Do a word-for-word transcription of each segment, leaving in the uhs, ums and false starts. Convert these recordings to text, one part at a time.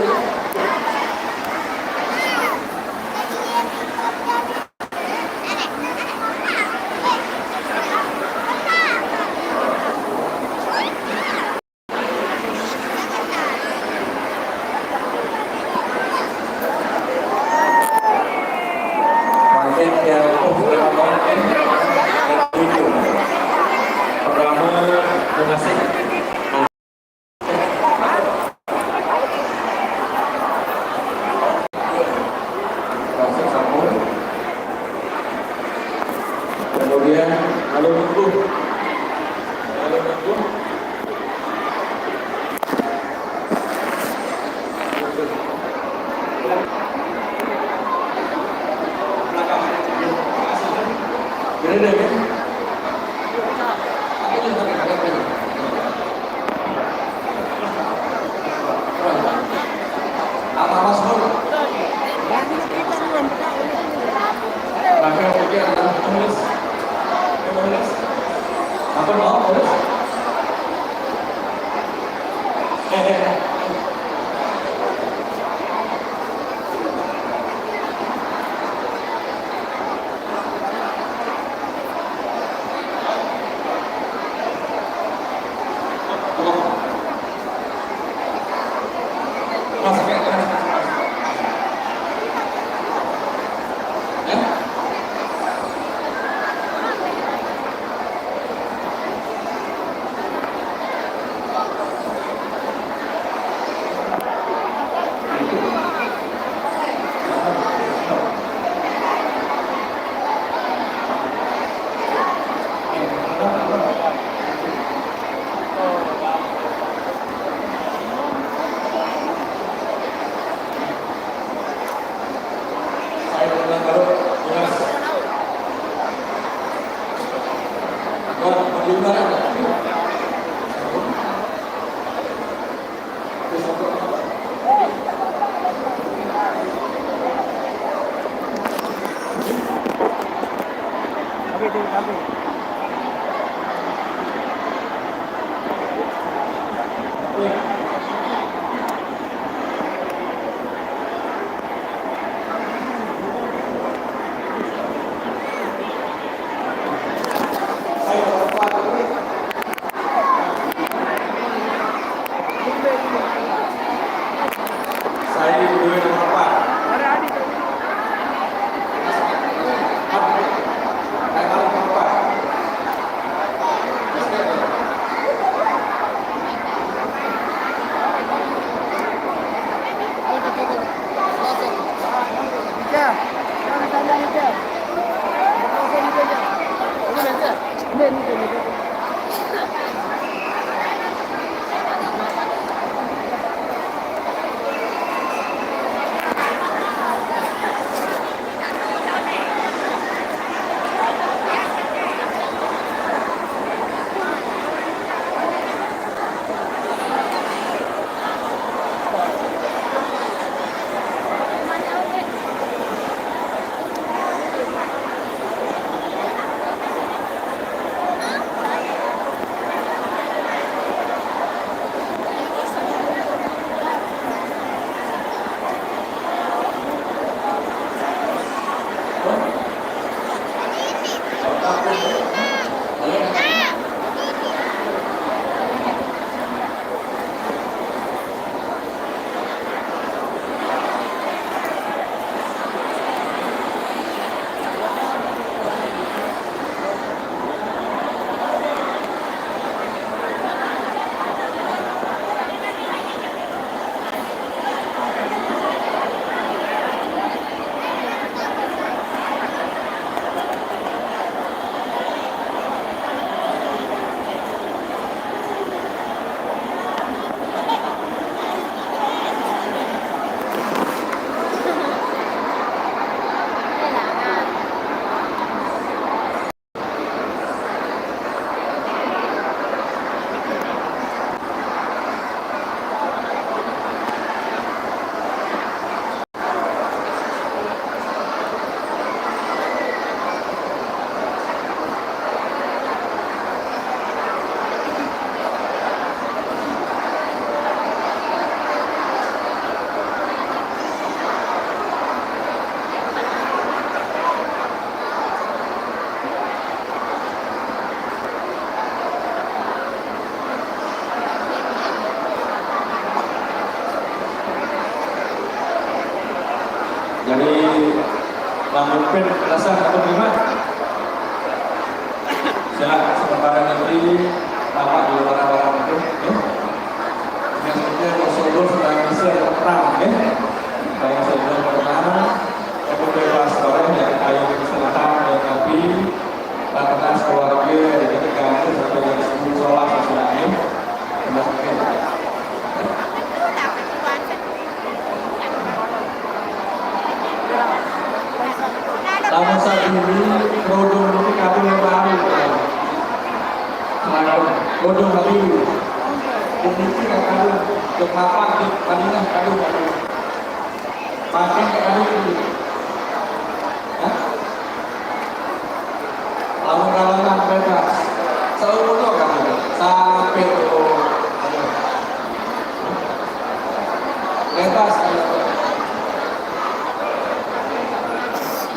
Paket yang pertama, yang tujuh. Pertama, terima kasih. Masuk sambung. Kemudian, lalu tunggu. Lalu tunggu. Ini deh, ya. Apa, Mas Nur? Pakai putih, ada tulis. Ada tulis. Apa mau tulis? Lamun pin rasa atau gimana? Silakan sementara nanti Bapak dulu barang-barang itu, ya. Yang penting Rasulullah sedang bisa pertama, ya. Kalau sudah pertama, kamu bebas orang yang ayo kesalahan dan tapi lantas keluarga jadi terganggu sampai jam sepuluh sholat misalnya. Termasuk ya. Lamun saat ini kerudung ini kadung yang baru. Nah, kerudung lagi. Ini sih kadung, untuk mapan, kadung, kadung, kadung. Makan kadung ini. Hah? Lamun kalangan bebas. Seumur kan sampai tuh. Bebas kan.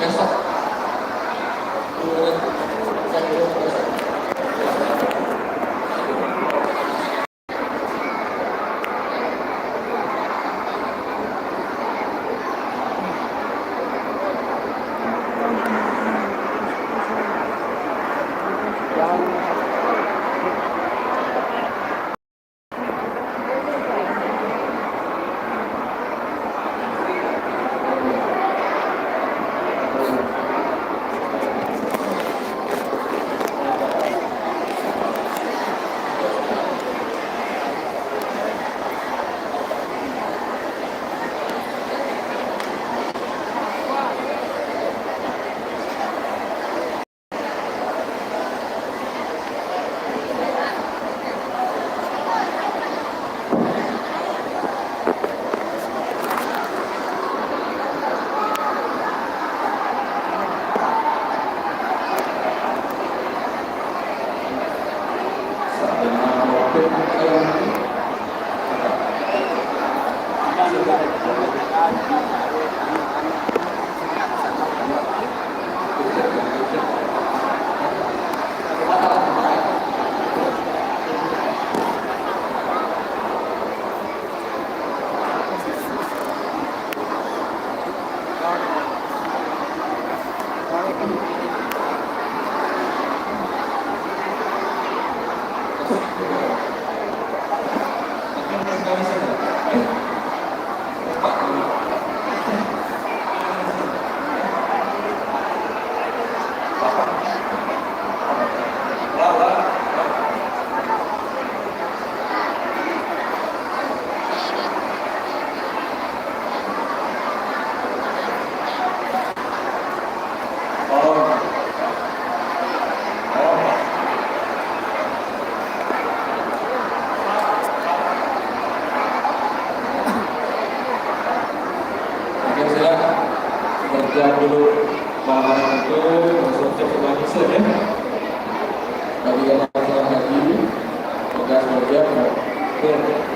Besok. Oke, silakan. Kerja dulu malam itu, langsung cek ke Bang Isil, ya. Bagi yang mau lagi, tugas kerja, oke.